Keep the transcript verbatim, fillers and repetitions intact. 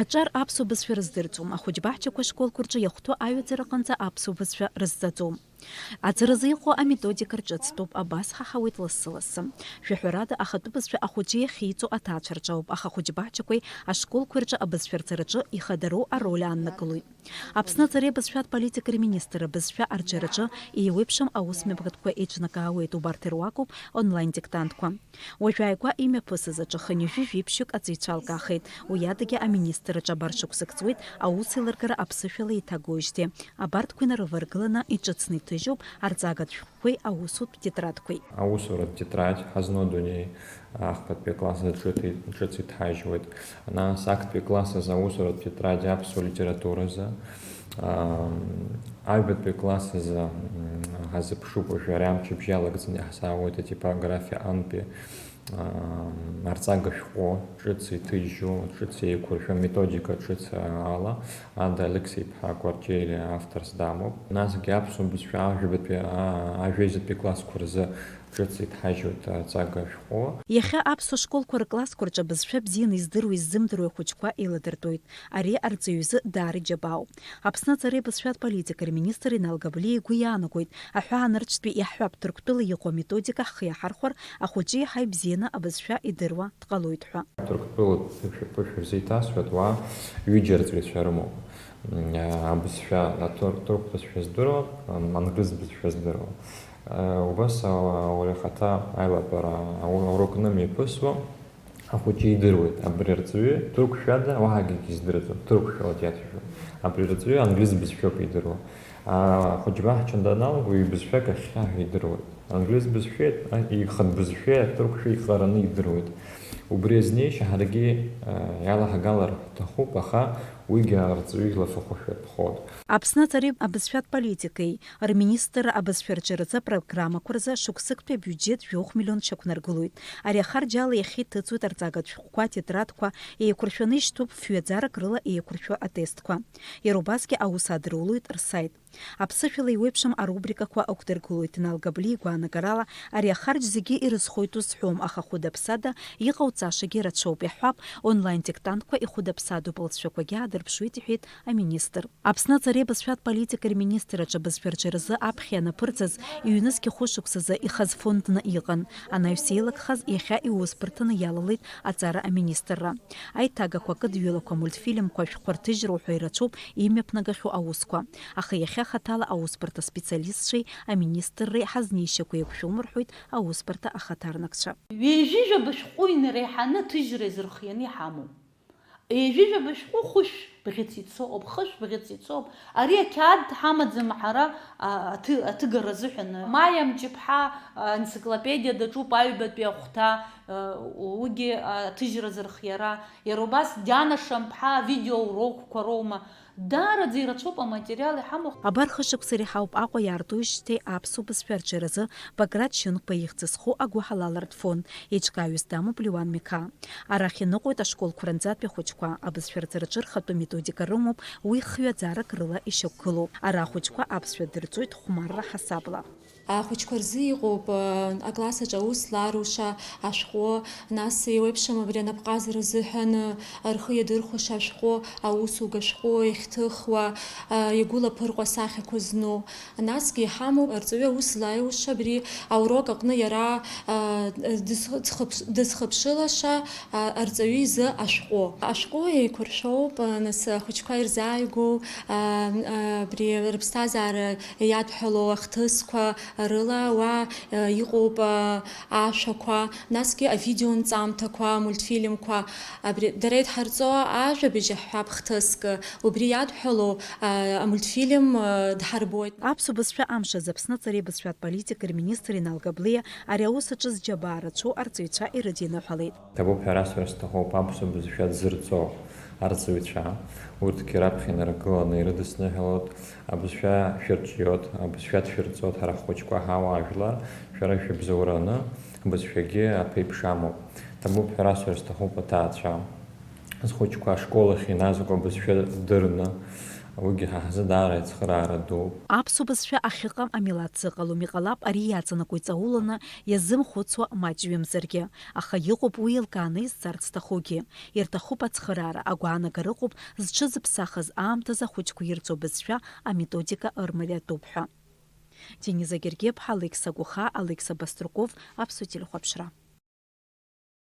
Аҿар аԥсуа бызшәа рыздырӡом, ахәыҷбаҳчақәа ашколқәа рҿы иахәҭоу аҩаӡара аҟынӡа аԥсуа бызшәа рызҵаӡом. Аӡәыр азы иҟоу аметодика рҿыцтәуп, абас ҳаҳауеит лассы-лассы. Жәаҳәарада, ахатәы бызшәа ахәыҷы иахьиҵо аҭаацәа рҿоуп, аха ахәыҷбаҳчақәеи ашколқәеи рҿы абызшәа рҵараҿы ихадароу ароль ааннакылоит. Аԥсны аҵареи абызшәатә политикеи рминистр абызшәа арҿиараҿы еиуеиԥшым аусмҩаԥгатәқәа еиҿнакаауеит, убарҭ ируакуп онлайн-диктантқәа. Уажәааигәа имҩаԥысыз аҿахы ҩажәи жәиԥшьҩык аҵаҩцәа алкаахеит, уи адагьы аминистрраҿы абар шықәсык ҵуеит аус еилыргара аԥсышәала еиҭагоижьҭеи. Абарҭқәа инарываргыланы иҿыцны иҭыжьуп арҵагатә шәҟәқәеи аусутә тетрадқәеи. Аусуратә тетрадь ҳазну адунеи ахԥатәи акласс азы ҿыц иҭ-, ҿыц иҭҳажьуеит. Нас актәи акласс азы аусуратә тетрадь аԥсуа литературазы. Ам, аҩбатәи акласс азы, м, ҳазыԥшуп уажәы, ари амчыбжьы иалагӡаны иаҳзаауеит атипографиа антәи, ам, арҵага шәҟәы, ҿыц иҭыжьу, ҿыц еиқәыршәу, методика ҿыц ала, Ада Алықьса-иԥҳа Кәарҷелиа авторс дамоуп. Насгьы аԥсуа бызшәа ажәабатәи, а, ажәеизатәи классқәа рзы ҿыц иҭҳажьуеит арҵага шәҟәы. Иахьа аԥсуа школқәа рыклассқәа рҿы абызшәа бзианы издыруеи иззымдыруеи ахәыҷқәа еиладыртәоит. Ари арҵаҩы изы даара иџьабаауп. Аԥсны аҵареи абызшәатә политикеи рминистр Инал Габлиа игәы иаанагоит, аҳәаанырцәтәи иаҳҳәап, Ҭырқәтәыла иҟоу аметодика ҳхы иаҳархәар, ахәыҷы иаҳа ибзианы абызшәа идыруа дҟалоит ҳәа. Ҭырқәтәыла ԥышә-, ԥышәа рзеиҭасҳәоит, уаа ҩыџьа арҵаҩцәа рымоуп. М, абызшәа, аҭыр-, ҭырқә бызшәа здыруа, м, англыз бызшәа здыруа. Э, убас ауаҩы ахаҭа аилатәара аурок анымҩаԥысуа, ахәыҷы идыруеит, абри арҵаҩы ҭырқәшәада, уаҳагьы издырӡом, ҭырқәшәала диацәажәон. Абри арҵаҩы англыз бызшәоуп идыруа. Ахәыҷбаҳча даналго, ҩбызшәак ахьхьаҳәа идыруеит. Англыз бызшәеи, а, ихатә бызшәеи аҭырқәшәа ихараны идыруеит. Убри азнеишьа ҳаргьы, а, иалаҳгалар ҳҭахуп, аха уигьы арҵаҩы илафахәышәтәхоит. Аԥсны аҵареи абызшәатә политикеи рминистрра абызшәа рҿиаразы апрограммақәа рзы шықәсыктәи абиуџьет жәохә миллион шьақәнаргылоит. Ари ахарџь ала иахьа иҭыҵуеит арҵагатә шәҟәқәа, атетрадқәа, еиқәыршәаны ишьҭоуп фҩаӡарак рыла еиқәыршәо атестқәа. Иара убасгьы аус адырулоит рсайт. Аԥсышәала еиуеиԥшым арубрикақәа ықәдыргылоит, Инал Габлиа игәаанагарала, ари ахарџь зегьы ирызхоит узҳәом, аха хәыда-ԥсада иҟауҵашагьы рацәоуп, иаҳҳәап, онлайн-диктантқәа ихәыда-ԥсадоуп, лҵшәақәагьы аадырԥшуеит, иҳәеит аминистр. Аԥсны аҵареи абызшәатә политикеи рминистр аҿы абызшәа рҿиаразы аԥхьа ианаԥырҵаз, ҩнызқь хәышықәсазы ихаз фондны иҟан. Анаҩс еилакхаз, иахьа иусбарҭаны иалалеит аҵара аминистрра. Аиҭагақәа, акыдҩылақәа, амультфильмқәа, ашәҟәқәа рҭыжьра уҳәа ирацәоуп имҩаԥнагахьоу аусқәа. Аха иахьа хаҭала аусбарҭа специалистцәеи аминистрреи ҳазнеишьақәа еиқәшәом, рҳәоит аусбарҭа ахаҭарнакцәа. Ҩажәижәаба шәҟәы инареиҳаны аҭыжьра иазырхианы иҳамоуп. Ҩажәижәаба шәҟәы хәышә бӷьыц ицоуп, хышә бӷьыц ицоуп. Ари ақьаад ҳамаӡам ҳара, а, аҭы-, аҭыгара азыҳәан. Маиа Мҷыԥҳа, а, енциклопедиа даҿуп аҩбатәи ахәҭа, а, уигьы аҭыжьра азырхиара. Иара убас Диана Шамԥҳа авидеоурокқәа роума. Даараӡа ирацәоуп аматериал иҳамоу. Абар хышықәса реиҳауп Аҟәа иаартуижьҭеи аԥсуа бызшәа арҿиаразы Баграт Шьынқәба ихьӡ зху агәыҳалалратә фонд, еиҿкааҩыс дамоуп Леуан Миқаа. Арахь иныҟәоит ашколқәа ранӡатәи ахәыҷқәа, абызшәа рҵараҿы рхатәы методика рымоуп, уи хҩаӡарак рыла ишьақәгылоуп. Ара ахәыҷқәа аԥсшәа дырҵоит хәмарра ҳасабла. Ахәыҷқәа рзы иҟоуп, э, акласс аҿы аус зларуша ашәҟәы, нас еиуеиԥшым абри анапҟазара азыҳәан, э, рхы иадырхәаша ашәҟәы, аусуга шәҟәы иахьҭыхуа, э, игәылаԥырҟо асахьақәа зну. Насгьы иҳамоуп арҵаҩы аус злаиуша абри аурок аҟны иара, э, дызхы-, дызхыԥш-, дызхыԥшылаша, э, арҵаҩы изы ашәҟәы. Ашәҟәы еиқәыршәоуп, э, нас ахәыҷқәа ирзааигәоу, э, э, абри рыԥсҭазаара иадҳәалоу ахҭысқәа рыла уа, э, иҟоуп, э, ашәақәа, насгьы авидеонҵамҭақәа, амультфильмқәа. Абри дара идҳарҵо ажәабжь аҳәап хҭыск, убри иадҳәалоу, э, амультфильм, э, дҳарбоит. Аԥсуа бызшәа амш азы Аԥсны аҵареи абызшәатә политикеи рминистр Инал Габлиа ари аус аҿы зџьабаа рацәоу арҵаҩцәа ирыдиныҳәалеит. Ҭабуп ҳәа расҳәар сҭахуп, аԥсуа бызшәа дзырҵо арҵаҩцәа, урҭгьы раԥхьа инаргыланы ирыдысныҳәалоит, абызшәа шәырҿиоит, абызшәа дшәырҵоит, ҳара ҳхәыҷқәа ҳауаажәлар, шәара шәыбзоураны абызшәагьы аԥеиԥш амоуп. Ҭабуп ҳәа расҳәар сҭахуп аҭаацәа, зхәыҷқәа ашкол ахь иназго абызшәа дырны, Уигьы ҳа ҳзы даара ицхыраара дууп. Аԥсуа бызшәа ахьыҟам амилаҭ зыҟалом, иҟалап ари иаҵанакуа иҵауланы иазымхәыцуа маҷҩымзаргьы, аха иҟоуп уи еилкааны изҵарц зҭахугьы. Ирҭахуп ацхыраара, агәаанагара ыҟоуп зҽызыԥсахыз аамҭазы ахәыҷқәа ирҵоу бызшәа аметодика ырмариатәуп ҳәа. Дениза Гергиаԥҳа, Алықьса Гәыхаа, Алықьса Баструков, Аԥсуа телехәаԥшра.